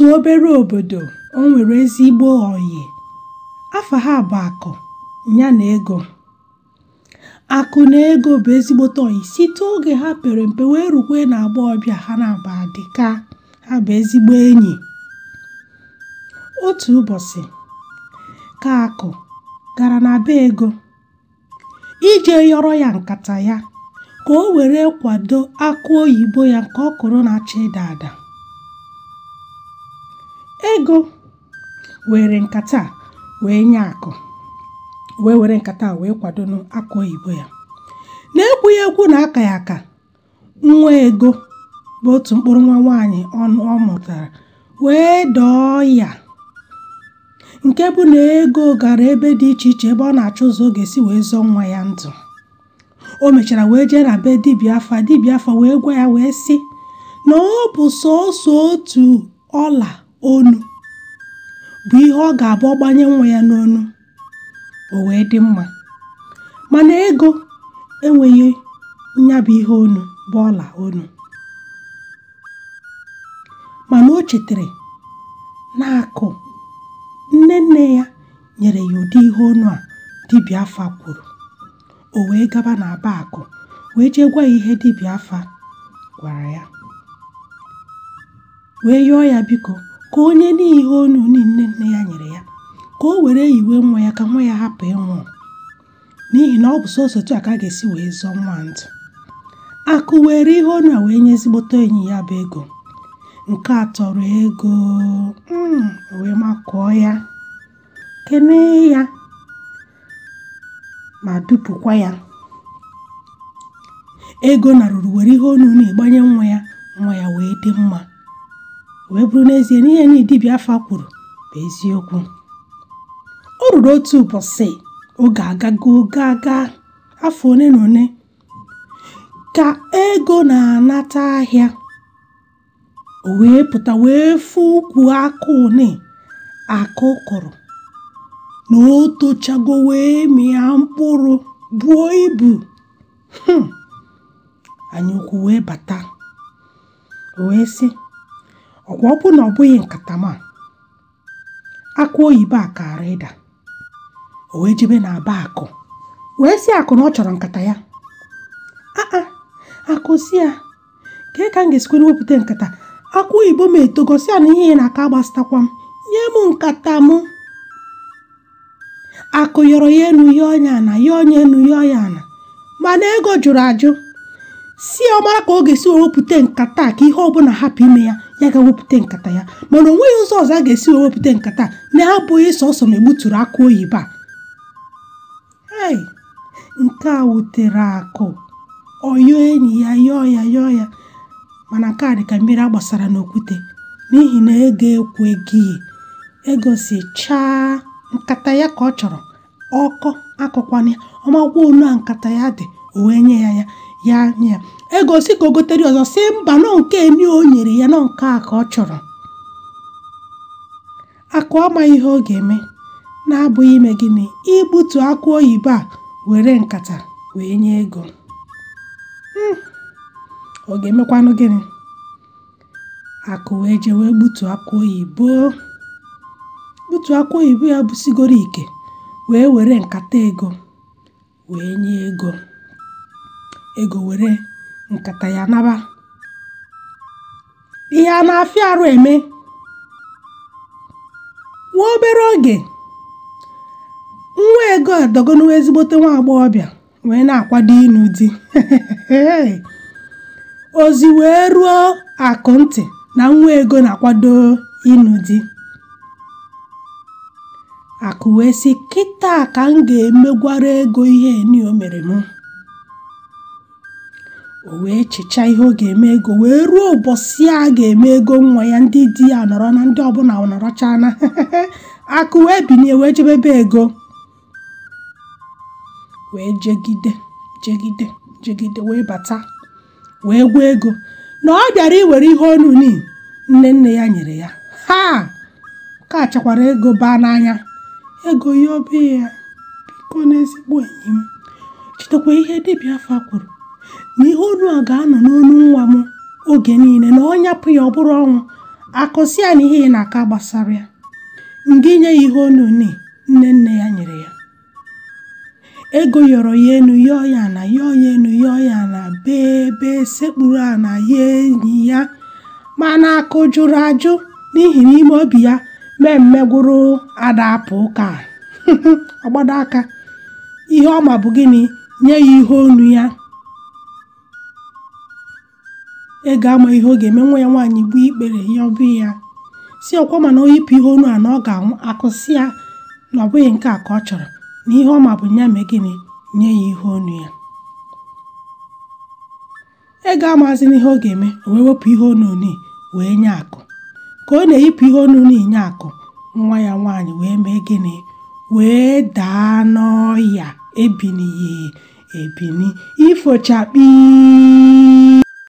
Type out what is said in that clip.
N'otu obere obodo, o nwere ezigbo oyi. Afa ha bụ Akụ ya na Ego. Akụ na Ego bụ ezigbote oyi site oge ha pere mpe wee rukwe na agbọghọbịa ha na-aba dịka ha bụ ezigbo enyi. Otu ụbọchị ka Akụ gara na be Ego ije yọrọ ya nkata ya ka o were kwado akụ oyibo ya nke ọ kụrụ na-achọ ịda ada. Ego were nkata wee nye Akụ, wee were nkata wee kwado akụ oyibo ya. Na-ekwughị ekwu na aka ya aka, nwa Ego bụ otu mkpụrụ nwa nwaanyị ọ mụtara wee dọọ ya, nke bụ na Ego gara ebe dị iche iche ebe ọ na-achọ ụzọ ọ ga-esi wee zọọ nwa ya ndụ. O mechara wee jee na be dibịa afa, dibịa afa wee gwa ya wee sị na ọ bụ sọọsọ otu ọla onu bụ ihe ọ ga-abụ ọgbanye nwa ya n'onu o wee dị mma. Mana Ego enweghị nya bụ ihe onu bụ ọla onu. Mana o chetara na Akụ nne nne ya nyere ya ụdị ihe onu a dibịa afa kwuru. O wee gaba na be Akụ wee jee gwa ya ihe dibịa afa gwara ya, wee yọọ ya biko ka onye n'ihe onu nne nne ya nyere ya ka o were yiwe nwa ya ka nwa ya hapụ ịnwụ, n'ihi na ọ bụ sọsọ otu a ka a ga-esi wee zọọ nwa ndụ. Akụ were ihe onu a wee nye ezigbote enyi ya bụ Ego. Nke a tọrọ Ego, o wee makụọ ya, kenee ya ma dupụkwa ya. Ego narụrụ were ihe onu na-egbanye nwa ya, nwa ya wee dị mma, wee bụrụ n'ezie na ihe niile dibịa afa kwuru bụ eziokwu. O ruru otu ụbọchị, oge agago oge aga afọ one na one ka Ego na-anata ahịa, o wee pụta wee fụ ukwu akụ one Akụ kụrụ na o tochago wee mịa mkpụrụ buo ibu. Anyaukwu wee bata, o wee sị, ọkwa ọ bụ na ọ bụghị nkata m a, akụ oyibo a kaara ịda. O wee jebe na be Akụ wee sị Akụ na ọ chọrọ nkata ya. Aa, Akụ sị ya, kee ka m ga-esikwa wepụta nkata akụ oyibo m etogo, sị ya na ihe na-aka agbasitakwa m, nye m nkata m. Akụ yọrọ ya enu yọọ ya ana, yọọ ya enu yọọ ya ana, mana Ego jụrụ ajụ, si ọ mara ka ọ ga-esi wepụta nkata ka ihe ọbụla hapụ ime ya, ya ga-ewepụta nkata ya, mana o nweghị ụzọ ọzọ a ga-esi wepụta nkata na-abụghị sọsọ ma egbuturu akụ oyibo a. Ei, nke a wutere Akụ, ọ yọọ enyi ya yọọ ya yọọ ya, mana nke a dị ka mmiri agbasara n'okwute, n'ihi na Ego ekweghị. Ego si chaa nkata ya ka ọ chọrọ, ọkọ akọkwana ya, ọmakwa onu a nkata ya dị, o wee nye ya ya ya nye ya. Ego si ka o gotere ọzọ, si mba nọ nke eni o nyere ya nọ nke a ka ọ chọrọ. Akụ amaghị ihe ọ ga-eme na-abụghị ime gịnị, igbutu akụ oyibo a were nkata wee nye Ego. Ọ ga-emekwanụ gịnị? Akụ wee jee wee gbutu akụ oyibo, gbutu akụ oyibo ya busigoro ike, wee were nkata Ego wee nye Ego. Ego were nkata ya naba. Ihe a na-afịa arụ eme. Nwa obere oge, nwa Ego adọgonuwe ezigbote nwa agbọghọbịa wee na-akwado ịnụ di. Ozi wee ruo Akụ ntị na nwa Ego na-akwado ịnụ di. Akụ wee sị, kịta ka m ga-emegwara Ego ihe eni o mere mụ. O wee chechaa ihe ọ ga-eme Ego wee ruo ụbọchị a ga-eme Ego nwa ya, ndị di ya nọrọ na ndị ọbụla nọrọchana. Akụ wee binie wee jebe be Ego, wee jegide jegide jegide wee bata, wee gwa Ego na ọ bịara iwere ihe onu ni nne nne ya nyere ya. Ha ka chakwara Ego baa n'anya. Ego ya obe ya, biko n'ezigbo enyi m, chetakwa ihe dibịa afa kwuru na ihe onu a ga-anọ n'onu nwa m oge niile, na ọ nyapụ ya ọ bụrụ ọnwụ. Akụ sị ya na ihe ị na-aka gbasara ya, ngị nye ya ihe onu nne nne ya nyere ya. Ego yọrọ ya enu yọọ ya ana, yọọ ya enu yọọ ya ana, bee bee sekpuru ana ya enyi ya, mana Akụ jụrụ ajụ n'ihi n'ime obi ya mmemme gwụrụ ada apụ ụka ọgbado aka. Ihe ọ ma bụ gịnị? Nye ya ihe onu ya. Ego ama ihe ọ ga-eme, nwa ya nwaanyị gbuo ikpere ya ọbụ ya si ọkwa, mana o yipụ ihe onu a na ọ ga-anwụ. Akụ sị ya na ọ bụghị nke a ka ọ chọrọ, na ihe ọ ma bụ ya mee gịnị? Nye ya ihe onu ya. Ego amazi n'ihe ọ ga-eme, o wee wepụ ihe onu oni wee nye Akụ. Ka ọ na-eyipụ ihe onu oni nye Akụ, nwa ya nwaanyị wee mee gịnị? Wee daa n'ọya ebinighị ebini ifochakpi.